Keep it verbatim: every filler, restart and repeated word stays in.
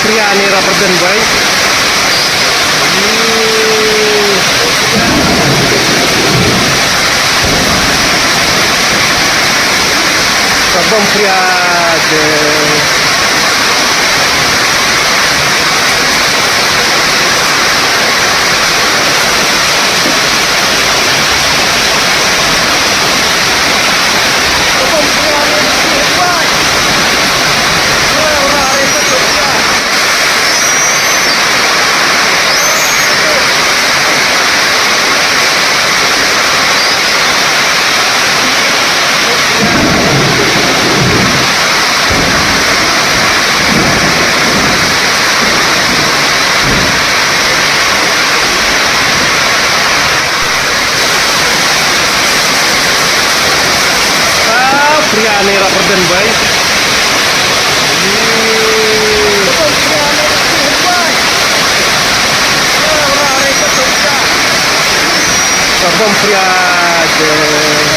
Pria ne rubber band bai. Ka bom pria de. Ah, pria ne rubber band bai. Ka bom pria de.